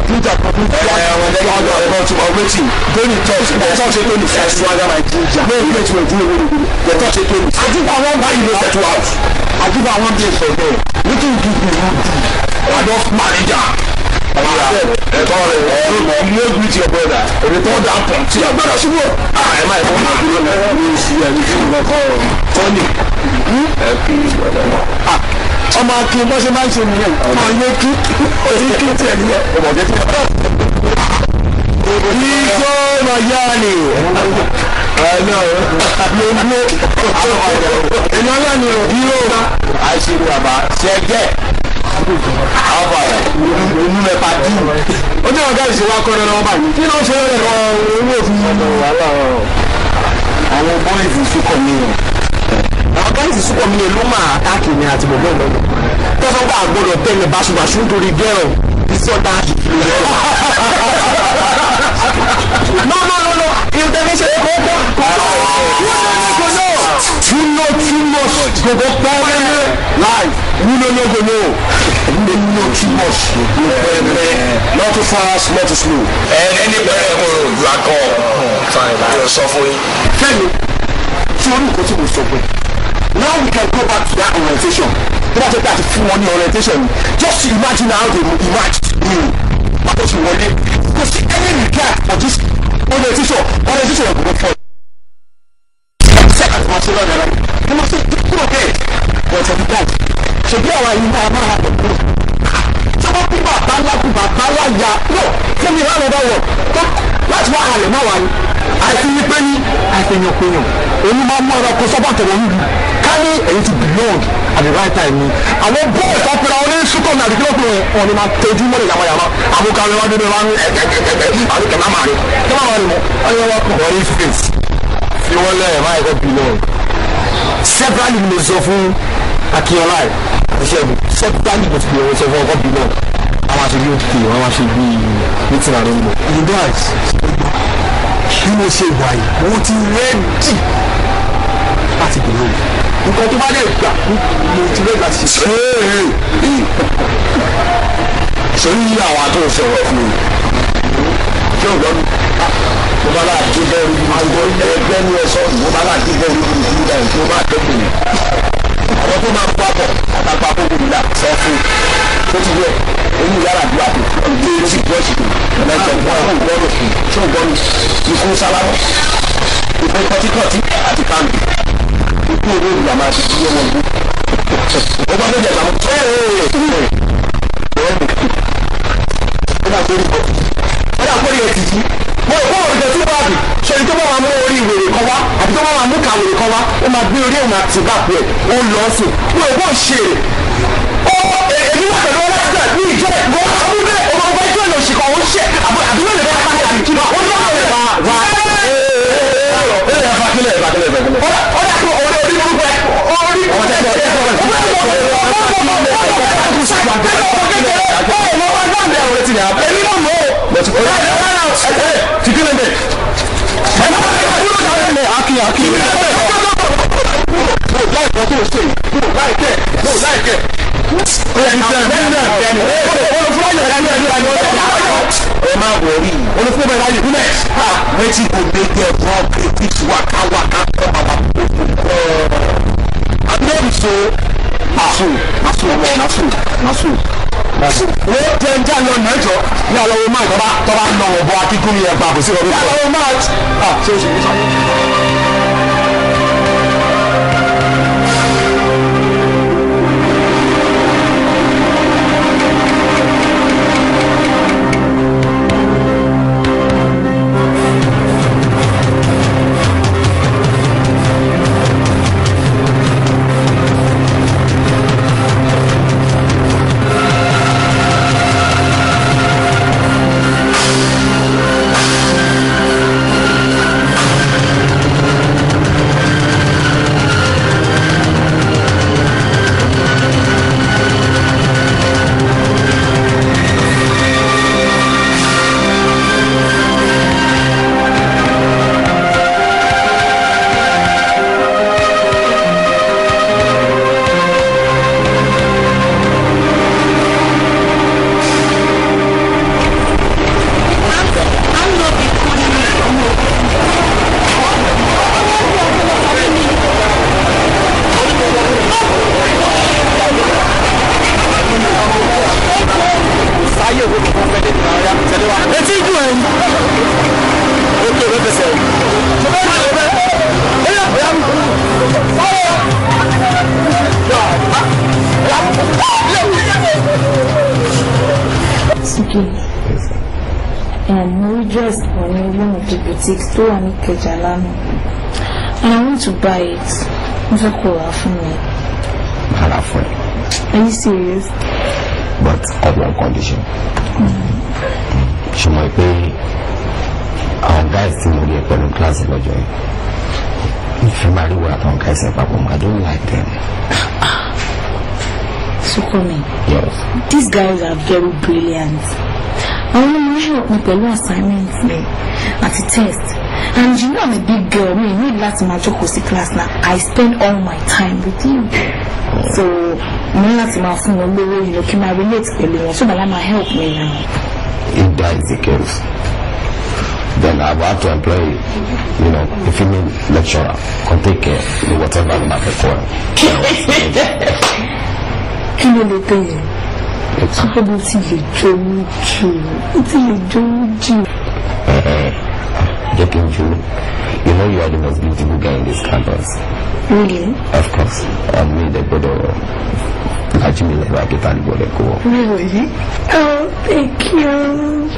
Ginger kan fún wetin Tony talk say talk say Tony first swagger my ginger. No wait wait wait wait wait. They talk say Tony. I give am one buy you no settle house. I give am one day for there. Wetin you give me no do. I don manager. You no greet your brother. Return that point. See your brother ṣubú. Ah ẹ má ẹ fọ́n máa dúró náà. Mi ò sí ẹni tí mo kọ́ Tony. Ẹ kí ọmọ akin bó ṣe máa ń ṣe nìyẹn. Ọmọ yẹn kí orí kí tiẹ̀ nìyẹn. Ọmọdé tí wọ́n. Ìjọ Mayani. Ènìyàn ńlá ni ìró. Àìṣe ni bàbá ṣẹ́gẹ́. Inú rẹ̀ pa dùn. Ó ní ọ̀gá ìṣèwà kọ́ni lọ́wọ́ báyìí. Kí ló ń ṣe lọ́wọ́ owó òfin? Àwọn bọ́ìsì sùkọ̀ mi o. Àwọn bọ́ìsì sùkọ̀ mi ló máa àtàkì mi àti bọ̀bọ̀ lọ́wọ́. Tọ́sán bá gbọ́dọ̀ tẹ̀lé báṣubàṣu nítorí gẹ́rọ̀ ìsọ̀tà. No no no no intervention kò kò kò kò no. You know too much go go pẹ́ẹ́rẹ́ life. You no no go no. You know too much go pẹ́ẹ́rẹ́. Not too fast, not too slow. Ẹni bẹ̀rẹ̀ kò you are gone. Yóò sọ fún yín. Fẹ́mi, tí orí nǹkan tí mo sọ pé now we can go back to that orientation. Bí wọ́n ti pẹ́ àti fún wọn ní orientation just imagine how they imagine me. Báwo ṣe wọlé? Kò sí any regard for this orientation. Orientation yẹn kò go for. Second, ma ṣe lọ́dọ̀ rẹ̀. Mo ma ṣe kúrò bẹ́ẹ̀. But for the guys, ṣèbí àwa yìí máa máa lọ kúrò. Ṣé wọ́n kú bàbá ńlá kú bàbá ńlá ya? No, fún mi lánàá bá wọ̀. Láti wá halẹ̀ má wà ní. Àìfi ní pé ní àìfẹ̀yànpẹ̀yàn. Èmi máa mú ara kó sọ́bà tẹ̀wọ̀n nílùú. Ká ní èyí ti belong at the right time ni. Àwọn bọ́ọ̀lù kan pera wọn ní sùkọ̀ ní àdìgbò pé wọn ni máa tẹ́jú mọ́lẹ̀ yamayama. Àwọn kan wọn nínú wọn ní ẹ̀ẹ́dẹ́gbẹ̀ẹ́ àbí kẹ̀ máa rí. Kẹ̀ máa rí mọ́. Wọ́n ní wọ́n kọ̀ wọ́n ní face. Fi wọ́n lẹ̀ máa ẹ̀kọ́ belong. Severally ni mo sọ fún Akínọlá ẹ̀ àti Ṣẹ́gun. Severally mo ti fi ọwọ́ sọ fún ọkọ̀ belong. Àwọn aṣojú òkè wọ́n máa ṣe bí meeting àdéhùn. You guys, bí mo ṣe wà yìí, mo ti rẹ́dì láti belong. Nǹkan tó bá lè gbà mo ti rẹ́dì láti ṣe. Sori yí àwọn àtò sọ̀rọ̀ fún mi. Ṣé o gbọ́ mi? Mo bá láà dé bẹ́ẹ̀ rí àgọ́ ẹgbẹ́ ní ẹ̀sọ́ mo bá láà dé bẹ́ẹ̀ rí ìlú ìlú tó bá dẹ́kun mi. Àwọn tó máa papọ̀ àtàpà àkókò mi là sọ fún tó ti yẹ oyún yàrá àdúrà tó dé tí bọ́ọ̀sì tó mẹ́jọ wọ́n gbọ́dọ̀ fún ṣé o gbọ́ mi? Ikú sálámù, ikú kọtíkọtí àti kánú. Ikú owó ìgbà máa ti dúró wọn gbó. Ó bá tó jẹ ìgbà mọ́. Ó dà kórè ẹ̀ tìjí. Mo rò pé òrìṣẹ́ tí ó bá bì ṣe ni tó bá máa mú orí ìwèrè kan wá àbí tó bá máa mú kàwèrè kan wá ó máa gbé orí òun àti bàbá ẹ̀ ó lọ sí i. Mo rò pé ó ṣe èrè. Ó èmi wà pẹ̀lú ọlọ́sẹ̀ ní ìjọ ìwọ abúlé ọmọ ọba ìjọ ìlú òṣìkọ̀ ó ṣe àbúrò lè bá pàdé àbí kí ló ó lọ́wọ́ rẹ̀ wá wá. Ó dà kó orí orí burúkú ẹ orí Wetin go make dem run crayfish waka waka come our people. I no be so. Nasu nasu nasu nasu nasu. Wo jẹ́ ń já lọ nẹ́jọ́ ní àlọ́wọ́ máa tọ́ba tọ́ba nà wọ̀ bọ́ akíkún yẹn pa kò sí ọdún. Ní àlọ́wọ́ máa ah ṣé o ṣe ní sáré. tọ́ ẹ ní. Ókè ló fẹsẹ̀. Mo fẹ́ rí ọ̀bẹ. Ó yá ó yá. Suki, mo rí dress kan ní one of the boutiques tó wà ní Ìkẹjà lánàá and I want to buy it. Mo fẹ́ kó rà fún mi. Màá rà fún ẹ. Are you serious? But on one condition. Ṣé mo pé àwọn guys tí mo rí ẹ pẹ̀lú kíláàsì lọ́jọ́ yìí ìfẹ́ máa rí wọ́n àtàwọn guys ẹ papọ̀ mọ́. I don't like them. Sukomi. Yes. These guys are very brilliant. Àwọn ọmọ help mi pẹ̀lú assignment mi àti test. And you know I'm a big girl, mi need láti máa jókòó sí class now. I spend all my time with you. So mo ní láti máa fún wọn lówó, you know, kí n máa relate pẹ̀lú wọn so that máa help me now. If that is the case, then I will have to employ, you know, a female lecturer can take care of whatever the matter for. Kí ló lè tó yẹn? Sọ́kọ́bù ti lè jowú jù, ó ti lè jowú jù. Jẹ́ kí n jowú. You know you are the most beautiful girl in this campus. Really? Of course. Mi dẹ̀ gbọ́dọ̀ lajú mi lẹ́nu akíta ní gbọ́dọ̀ kó wọ. Really? Oh, thank you.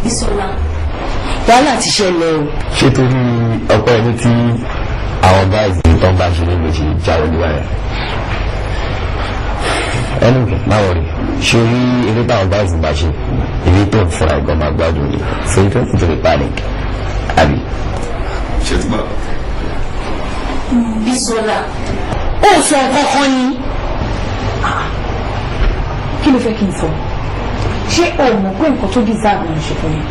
Bísọ́lá, wàhálà ti ṣẹlẹ̀ o. Ṣé torí ọ̀pọ̀ ẹni tí àwọn guys ní tán bá ṣe níbi ṣe já olúwa rẹ̀? Anyway, má worry. Ṣé orí eré táwọn guys bá ṣe, eré tó ń fúnra ẹ̀gbọ́n máa gbádùn ni. So you don't need to be panic. Àbí? Ṣé ti gbọ́? Bísọ́lá, ó sọ kankan ni. Kí ló fẹ́ kí n sọ? Ṣé o mọ̀ pé nǹkan tó deserve ni mo ṣe fún mi?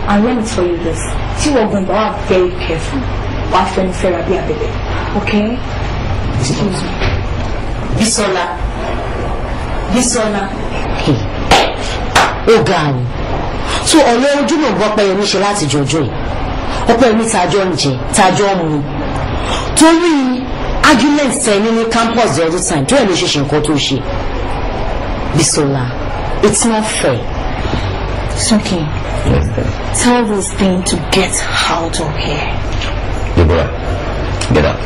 And let me tell you this, tí wọ́n gan bá wà very careful, wà á fẹnu fẹ́ra bí abẹ́bẹ́, okay? Excuse me. Bísọ́lá, Bísọ́lá. Ó ga o. So ọ̀rọ̀ ojúmọ̀ gbọ́ pé omi ṣe láti jọjọ́ yìí. Ọpẹ́ mi tàjọ́ ń jẹ, tàjọ́ ń mu. Torí argument tẹ ní ní campus the other time, tó ẹ̀ ló ṣe ṣe nǹkan tó ṣe. Bísọ́lá, it's not fair. Suki, Yes, dear. tell this thing to get out of here. Deborah, get out.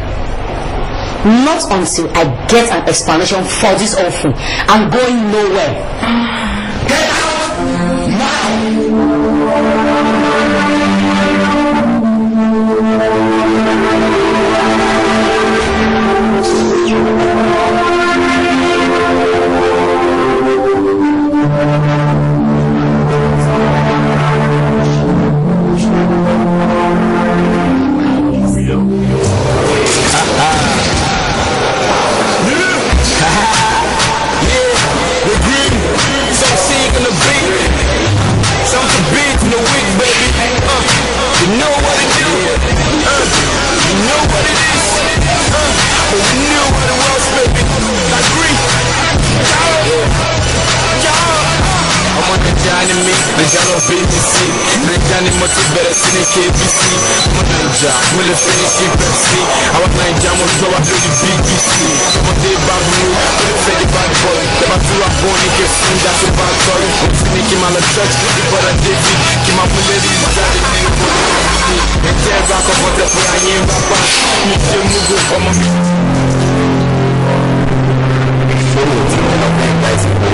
Not until I get an explanation for this whole thing. I'm going nowhere. Get out now! Naija lọ BBC, Naija ni mo ti bẹ̀rẹ̀ sí ní KBC. Ọmọ Naija, mo lè fẹ́ ní sí Pepsi. Àwọn Naija mo gbọ́ wá lórí BBC. Ọmọdé bá burú, ó lè fẹ́ di bad boy. Tẹ́bà tí wàá bọ́ ní kí fún dá tó bá tọ́rí. Mo ti ní kí n máa lọ church, ìbọ̀dà David. Kí n máa mú lérí ìjáde nínú bọ́ọ̀lù. Ẹ̀jẹ̀ ẹ̀rọ akọ̀kọ̀ tẹ̀ fún ayé ń bá pa. Mi ṣe múgò ọmọ mi. Fóònù tí mo lọ fẹ́ gba ìsìnkú